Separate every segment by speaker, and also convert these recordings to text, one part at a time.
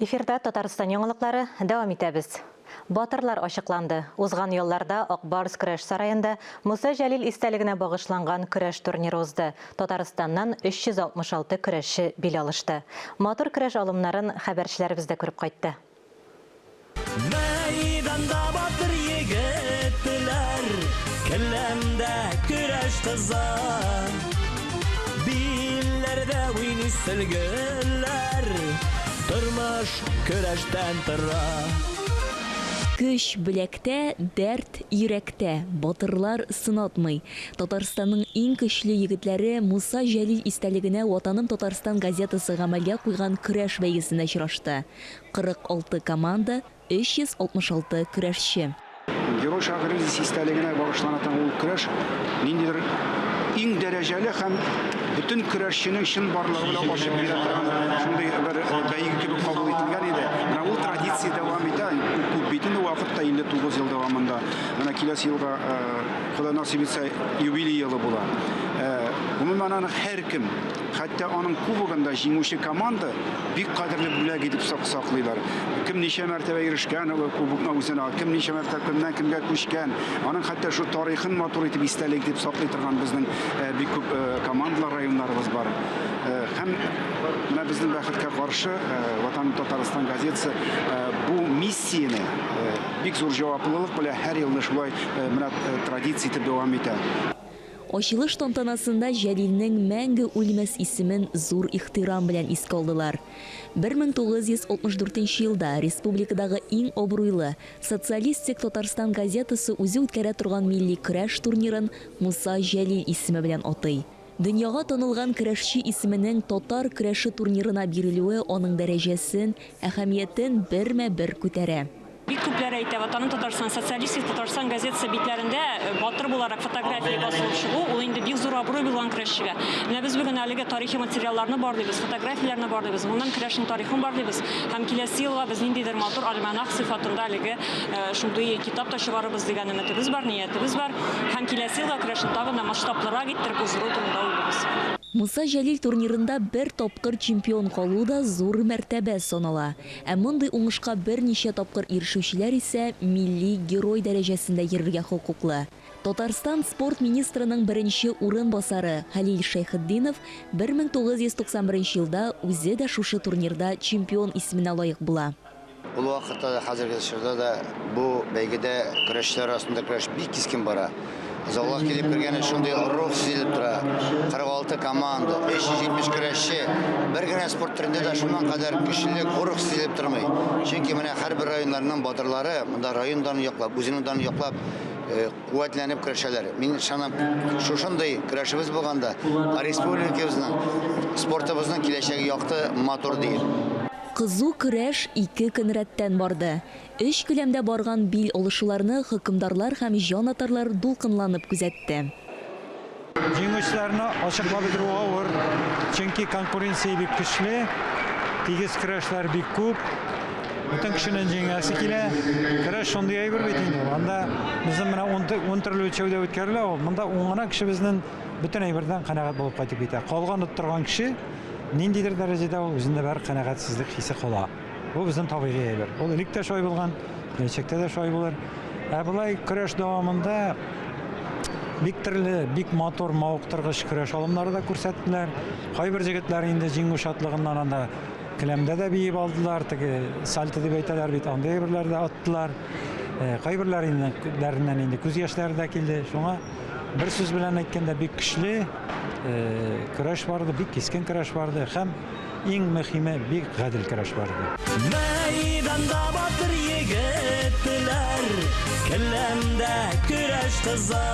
Speaker 1: Эфирда Татарстан яңалыклары, дәвам итәбез. Батырлар ачыкланды. Узган ялларда Ак Барс көрәш сараенда Муса Җәлил истәлегенә багышланган көрәш турниры узды. Татарстаннан 366 көрәшче бил алышты. Матур көрәш алымнарын хәбәрчеләребез дә күреп кайтты.
Speaker 2: Мәйданда батыр егетләр, Келәмдә көрәш кыза. Билләрдә уйный сөлгеләр, Тормыш көрәштән тора.
Speaker 3: Көч, беләктә, дәрт, йөрәктә, батырлар сынатмый. Татарстанның иң көчле егетләре Муса Җәлил истәлегенә Ватаным Татарстан газетасы гамәлгә куйган көрәш бәйгесендә очрашты. 46 команда, 366 көрәшче.
Speaker 4: Герой шагыйребез истәлегенә багышлана торган ул көрәш ниндидер иң дәрәҗәле һәм бөтен көрәшченең чынбарлыгы белән ачып бирә торган шундый бер бәйге кебек кабул ителгән иде. Менә ул традиция дәвам итә. Күп бит инде вакыт та 59 ел дәвамында. Менә киләсе елга Ходай насыйп итсә, юбилей елы була. Гомумән, аны һәркем, хәтта аның кубогында җиңүче команда бик кадерле бүләк итеп саклыйлар. Кем ничә мәртәбә ирешкән кубокны үзенә, кем ничә мәртәбә кемнән кемгә күчкән. Аның хәтта шул тарихын матур итеп истәлек итеп саклый торган безнең бик күп командалар, районнарыбыз бар. Һәм менә безнең бәхеткә каршы, Ватаным Татарстан газетасы бу миссияне бик зур җаваплылык белән һәр елны шулай менә традиция итеп дәвам итә.
Speaker 3: Ачылыш тантанасында Җәлилнең мәңге үлмәс исемен зур ихтирам белән искә алдылар. 1964 нче елда республикадагы иң абруйлы Социалистик Татарстан газетасы үзе үткәрә торган милли көрәш турнирын Муса Җәлил исеме белән атый. Дөньяга танылган көрәшче исеменең татар көрәше турнирына бирелүе аның дәрәҗәсен, әһәмиятен бермә-бер күтәрә.
Speaker 5: Бик күпләр әйтә, Ватаным Татарстан, Социалистик Татарстан газетасы битләрендә батыр буларак фотография басылып чыгу, ул инде бик зур абруй булган көрәшчегә. Менә без бүген әлеге тарихи материалларны барлыйбыз, фотографияләрне барлыйбыз, гомумән көрәшнең тарихын барлыйбыз һәм киләсе елга без ниндидер матур альманах сыйфатында әлеге шундый китап та чыгарырбыз дигән өметебез бар, ниятебез бар. Һәм киләсе елга көрәшне тагын да масштаблырак иттереп уздыру турында уйлыйбыз.
Speaker 3: Муса Җәлил турнирында бер тапкыр чемпион калу да зур мәртәбә санала. Ә мондый уңышка берничә тапкыр ирешүчеләр исә милли герой дәрәҗәсендә йөрергә хокуклы. Татарстан спорт министрының беренче урынбасары Хәлил Шәйхетдинов 1991 елда үзе дә шушы турнирда чемпион исеменә лаек була.
Speaker 6: Ул вакытта да, хәзерге чорда да бу бәйгедә көрәшчеләр арасында көрәш бик кискен бара. Залга килеп кергән шундый рух сизелеп тора. 46 команда, 370 көрәшче. Бер генә спорт төрендә дә шуның кадәр көчлелек, рух сизелеп тормый. Чөнки менә һәрбер районнарның батырлары монда район данын яклап, үзенең данын яклап, куәтләнеп көрәшәләр. Мин ышанам, шушындый көрәшебез булганда, республикабызның, спортыбызның киләчәге якты, матур диеп.
Speaker 3: Кызу көрәш ике көн рәттән барды. Өч келәмдә барган бил алышуларны хөкемдарлар һәм җанатарлар дулкынланып күзәтте.
Speaker 7: Җиңүчеләрне ачыклап бетерү авыр, чөнки конкуренция бик көчле, тигез көрәшләр бик күп. Бөтен кешенең җиңәсе килә. Көрәш шундый әйбер бит инде ул. Анда безнең менә ун төрле үлчәүдә үткәрелә ул. Монда ун гына кеше безнең бөтен әйбердән канәгать булып кайтып китә. Калган оттырган кеше Ниндидер дәрәҗәдә ул үзендә бер канәгатьсезлек хисе кала. Бу безнең табигый әйбер. Ул элек тә шулай булган, киләчәктә дә шулай булыр. Ә болай көрәш дәвамында бик төрле, бик матур, мавыктыргыч көрәш алымнары да күрсәттеләр. Кайбер җегетләр инде җиңү шатлыгыннан анда келәмдә дә биеп алдылар, теге сальто дип әйтәләр бит, андый әйберләр дә аттылар. Кайберләреннән инде күз яшьләре дә килде. Шуңа бер сүз белән әйткәндә, бик көчле көрәш барды, бик кискен көрәш барды һәм иң мөһиме, бик гадел көрәш барды.
Speaker 2: Мәйданда батыр егетләр, келәмдә көрәш кыза.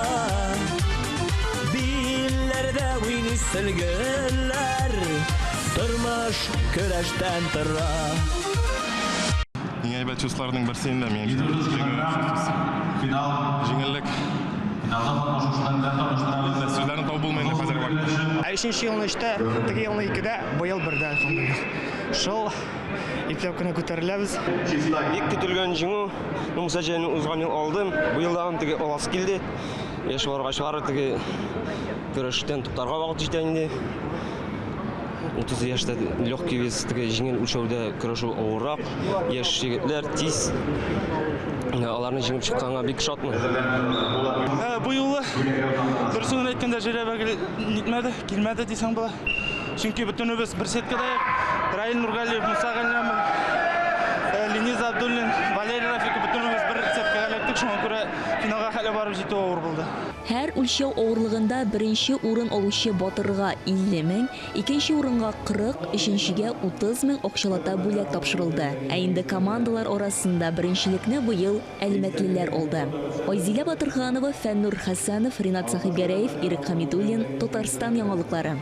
Speaker 2: Билләрдә уйный сөлгеләр, тормыш көрәштән тора.
Speaker 8: Иң әйбәт чувстволарның берсе инде минемчә. Җиңү чувствосы. Җиңеллек. Инде сүзләрне табып булмый инде хәзерге вакытта.
Speaker 9: Ә өченче елны өчтә, теге елны икедә, быел бердә, әлхәмдүлилләһ. Шул ипләп кенә күтәреләбез.
Speaker 10: Бик көтелгән җиңү. Ну, Муса Җәлилне узган ел алдым. Быел тагын теге аласы килде. Яшь баргач бары теге көрәштән туктарга вакыт җитә инде. 30 яшьтә легкий вес, теге җиңел үлчәүдә көрәшү авыррак. Яшь егетләр тиз аларны җиңеп чыкканга бик шатмын.
Speaker 11: Бу юлы, дөресен генә әйткәндә, жеребе нитмәде, килмәде дисәң була. Чөнки бөтенебез бер сеткада Раил Нургалиев, Муса Галләмов, Лениз Абдуллин, Валерий Рафиков бөтенебез бер сеткага эләктек, шуңа күрә финалга хәтле барып җитү авыр булды.
Speaker 3: Һәр үлчәү авырлыгында беренче урын алучы батырга 50 мең, икенче урынга 40, өченчегә 30 мең акчалата бүләк тапшырылды. Ә инде командалар арасында беренчелекне быел әлмәтлеләр алды. Айзилә Батырханова, Фәннур Хәсәнов, Ринат Сәхибгәрәев, Ирек Хәмидуллин, Татарстан яңалыклары.